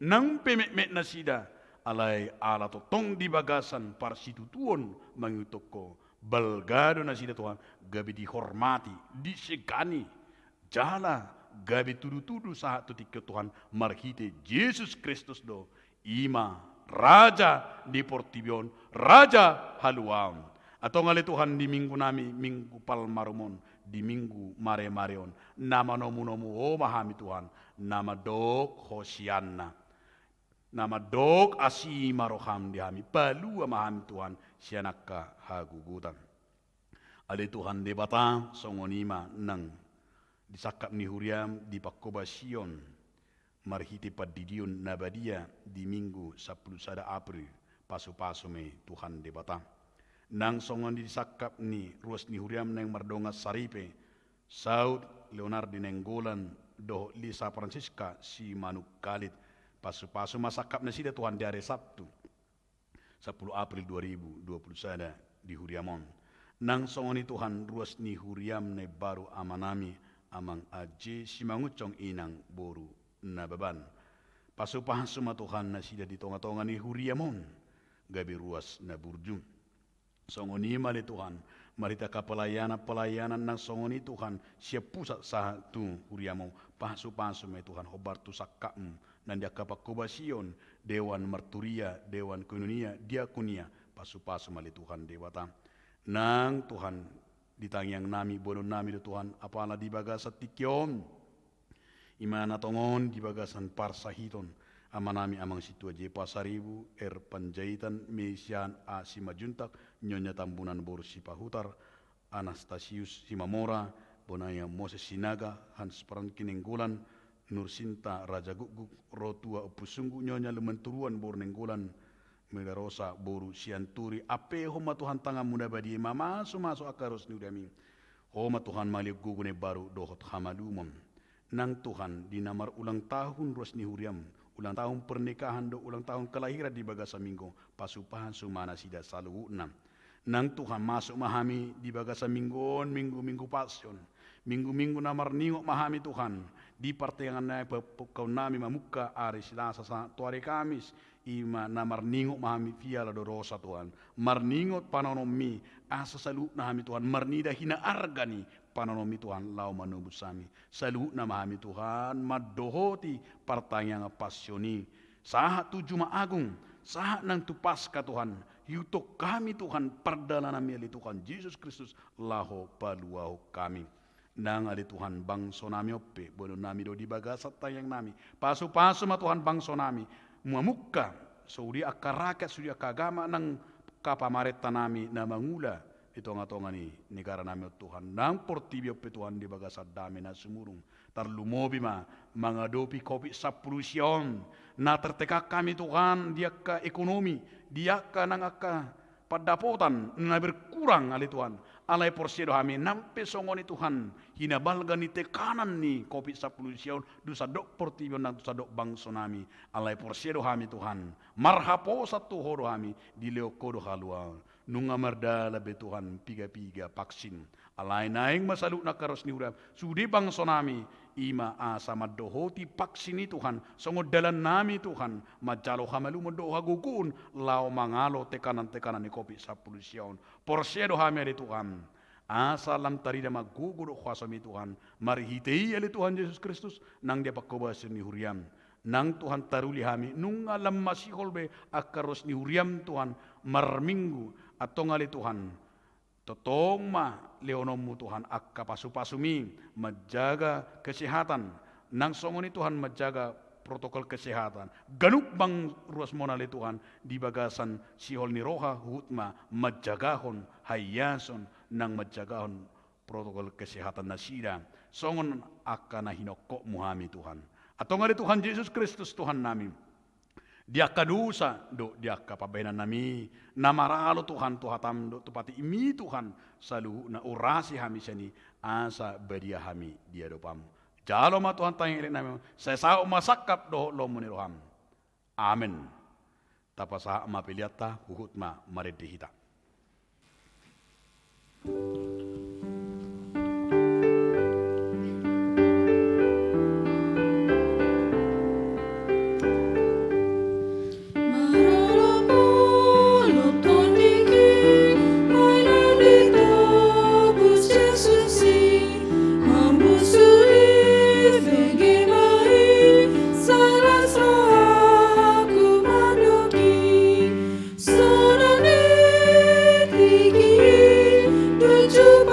nang pe metmet nasida, alai ala tongtong di bagasan parsitutuon mangihuthon Ho, balga do nasida Tuhan, gabe dihormati, disegani, jala gabe tudutudu sahat tu tingki on Tuhan, marhite Jesus Kristus do, i ma Raja di portibi on, Raja haluaon. Antong ale Tuhan di minggunami, Minggu Palmarum on, di Minggu Maremare on, na manomunomu Ho ma hami Tuhan, na mandok Hosianna. Na mandok asi ma rohaM di hami, palua ma hami Tuhan, sian angka hagogotan. Ale Tuhan Debata, songon i ma nang di sangkap ni huriaM di pangkobasion, marhite pandidion na badia di Minggu sampulu sada April, pasupasu ma i Tuhan Debata. Nang songon i di sangkap ni ruas ni huriaM naeng mardongan saripe, Saud Leonardi Nainggolan dohot Lisa Francisca Simanungkalit, pasupasu ma sangkap nasida Tuhan di ari Sabtu, sampulu April dua ribu dua puluh sada di huriaM on. Nang songon i Tuhan ruas ni huriaM na imbaru amanami Amang Aji Simangunsong Inang boru Nababan. Pasupasu ma Tuhan nasida di tongatonga ni huriaM on, gabe ruas na burju. Songon i ma ale Tuhan, marhite angka pelayanan-pelayanan nang songon i Tuhan, sian pusat sahat tu huriaM on, pasupasu ma i Tuhan, hombar tu sangkapMu, nang di angka pangkobasion, dewan marturia, dewan koinonia, diakonia, pasupasu ma ale Tuhan Debata. Nang Tuhan, di tangiangnami, boanonnami do Tuhan, apala di bagasan tingki on, i ma na tongon di bagasan parsahiton amanami Amang Sintua J Pasaribu, R Panjaitan, Mesian A Simanjuntak, Nyonya Tambunan boru Sipahutar, Anastasius Simamora, bonaya Moses Sinaga, Hans Franky Nainggolan, Nursinta Rajagukguk, Rotua Ompu Sunggu, Nyonya Lumanturuan boru Nainggolan, Melarosa boru Sianturi, ampehon ma Tuhan tanganMu na badia i mamasumasu angka ruas ni huriaM i. Ho ma Tuhan mangaliat gogo na imbaru dohot hamalumon. Nang Tuhan, di na marulang tahun ruas ni huriaM, ulang tahun pernikahan dohot ulang tahun kelahiran di bagasan minggu on, pasupasu ma nasida saluhutna. Nang Tuhan, masuk ma hami di bagasan minggu on, minggu-minggu Passion. Minggu-minggu na marningot ma hami Tuhan, di partangiangan nami, pahompu nami mamungka ari Selasa sahat tu ari Kamis, i ma na marningot ma hami Via Dolorosa Tuhan. Marningot panononmi, asa saluhutna hami Tuhan, marnida hinaarga ni panononmi Tuhan, laho manobus hami. Saluhutna ma hami Tuhan, mandohoti partangiangan Passion i. Sahat tu Jumat Agung, sahat nang tu Paska Tuhan, ihuthon hami Tuhan, pardalananmi ale Tuhan Jesus Kristus, laho paluahon hami. Nang ale Tuhan bangso nami on pe, boanon nami do di bagasan tangiang nami. Pasupasu ma Tuhan bangso nami, mamungka, sude angka rakyat, sude angka agama, nang angka pamarenta nami na mangula di tonga-tonga ni negara nami on Tuhan. Nang portibi on pe Tuhan di bagasan dame na sumurung. Tarlumobi ma mangadopi Covid sampulu sia on. Na tertekan hami Tuhan di angka ekonomi, di angka nang angka pandapotan na berkurang ale Tuhan. Alai porsea do hami nang pe songon i Tuhan, hinabalga ni tekanan ni Covid sampulu sia on, tu sandok portibi on nang tu sandok bangso nami. Alai porsea do hami Tuhan, marhaposan tu Ho do hami, dilehon Ho do haluaon. Nunga mardalan be Tuhan piga-piga vaksin. Alai naeng ma saluhutna angka ruas ni huriaM, sude bangso nami, i ma asa mandohoti vaksin i Tuhan, songon dalan nami Tuhan, manjalo hamalumon dohot hagogoon, laho mangalo tekanan-tekanan ni Covid sampulu sia on. Porsea do hami ale Tuhan, asa lam tarida ma gogo dohot huasaMi Tuhan, marhite i ale Tuhan Jesus Kristus, nang di panghobasion ni huriaM. Nang Tuhan taruli hami, nunga lam masihol be angka ruas ni huriaM Tuhan, marminggu, antong ale Tuhan. Tongtong ma lehononMu Tuhan angka pasupasuMi, manjaga kesehatan. Nang songon i Tuhan manjaga protokol kesehatan. Ganup bangso ruas ma on ale Tuhan, di bagasan sihol ni roha huhut ma manjagahon haiason, nang manjagahon protokol kesehatan nasida. Songon angka na hinophopMu hami Tuhan. Antong ale Tuhan Jesus Kristus Tuhan nami. Di angka dosa, dohot di angka pambahenan nami, na maralo Tuhan tu hataM dohot tu patikMi Tuhan, saluhutna urasi hami sian i, asa badia hami di adopanMu. Jalo ma Tuhan tangiang elek nami on, sai saut ma sangkap dohot lomo ni rohaM. Amen. Tapasahat ma peleanta, huhut ma marende hita. Sonang ni tingki, nunju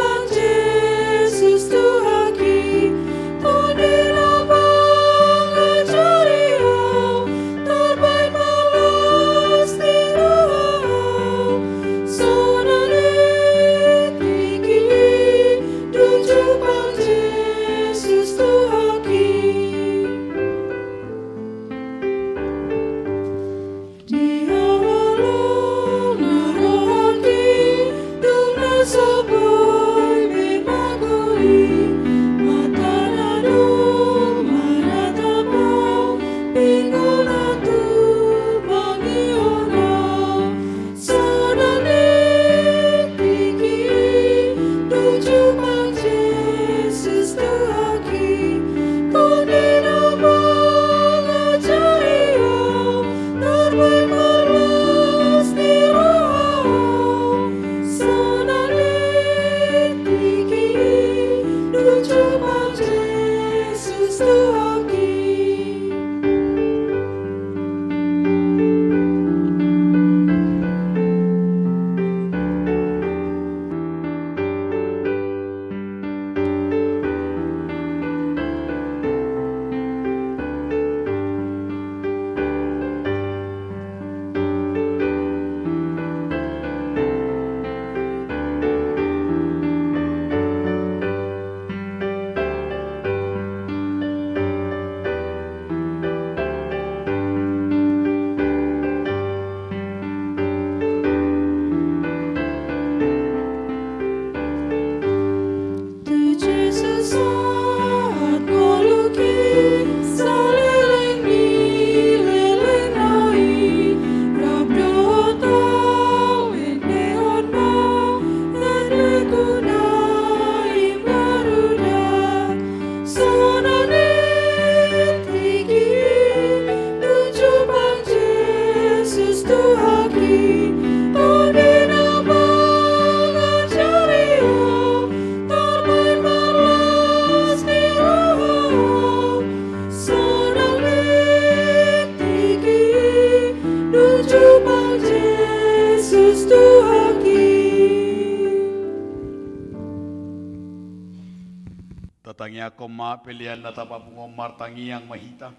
Tatangiangkon ma pelean na tapapungu on, martangiang ma hita.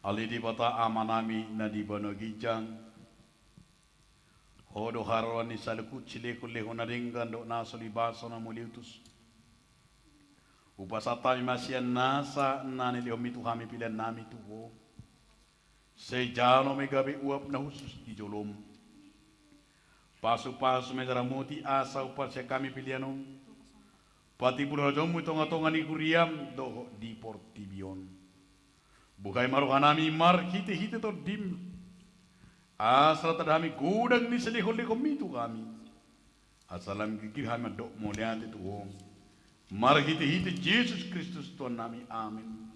Ale Debata Amanami na di banua ginjang, Ho do haroroan ni saluhut silehonlehon na denggan dohot na so libasa na muliutus. Hupasahat hami ma sian nasa na nilehonmi tu hami peleannami tu Ho. Sai jalo ma i gabe uap na hushus di jolom. Pasupasu ma i, ramoti asa huparsiajari hami pelean on, patimbul harajaonmu di tongatonga ni huriam dohot di portibi on. Buhai ma rohanami marhitehite Tondim, asa tanda hami godang ni silehonlehonmi tu hami, asa lam girgir hami mandok mauliate tu Ho. Marhitehite Jesus Kristus Tuhannami. Amen.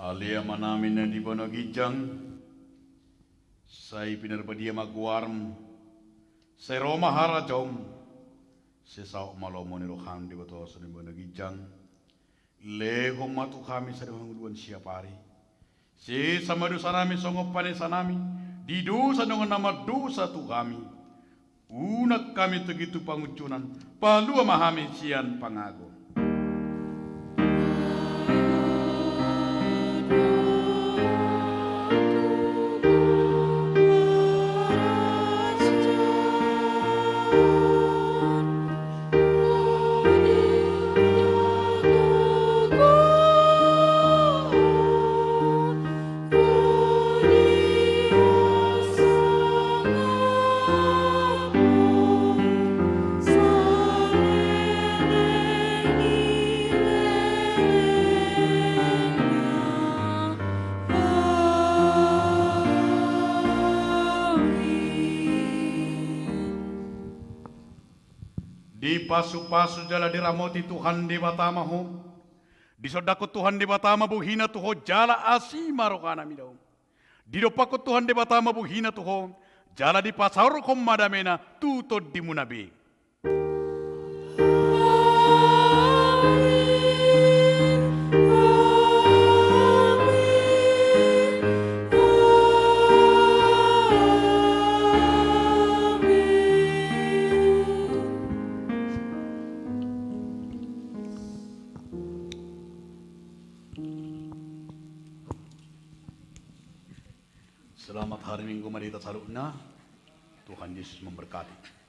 Ale Amanami na di banua ginjang, sai pinarbadia ma goarmu, sai ro ma harajaonmu, sai saut ma lomo ni roham di bagasan banua ginjang. Lehon ma tu hami sadari on hangoluan siapari. Sesa ma dosanami songon panesanami di dosa ni dongan na mardosa tu hami. Unang hami togihon tu pangunjunan, palua ma hami sian pangago. Dipasupasu jala diramoti Tuhan Debata ma ho. Disondangkon Tuhan Debata ma bohina tu ho jala asi ma rohana mida ho. Didompakkon Tuhan Debata ma bohina tu ho, jala dipasaorhon ma damena tu tondimuna be. Selamat hari Minggu ma di hita saluhutna. Tuhan Yesus memberkati.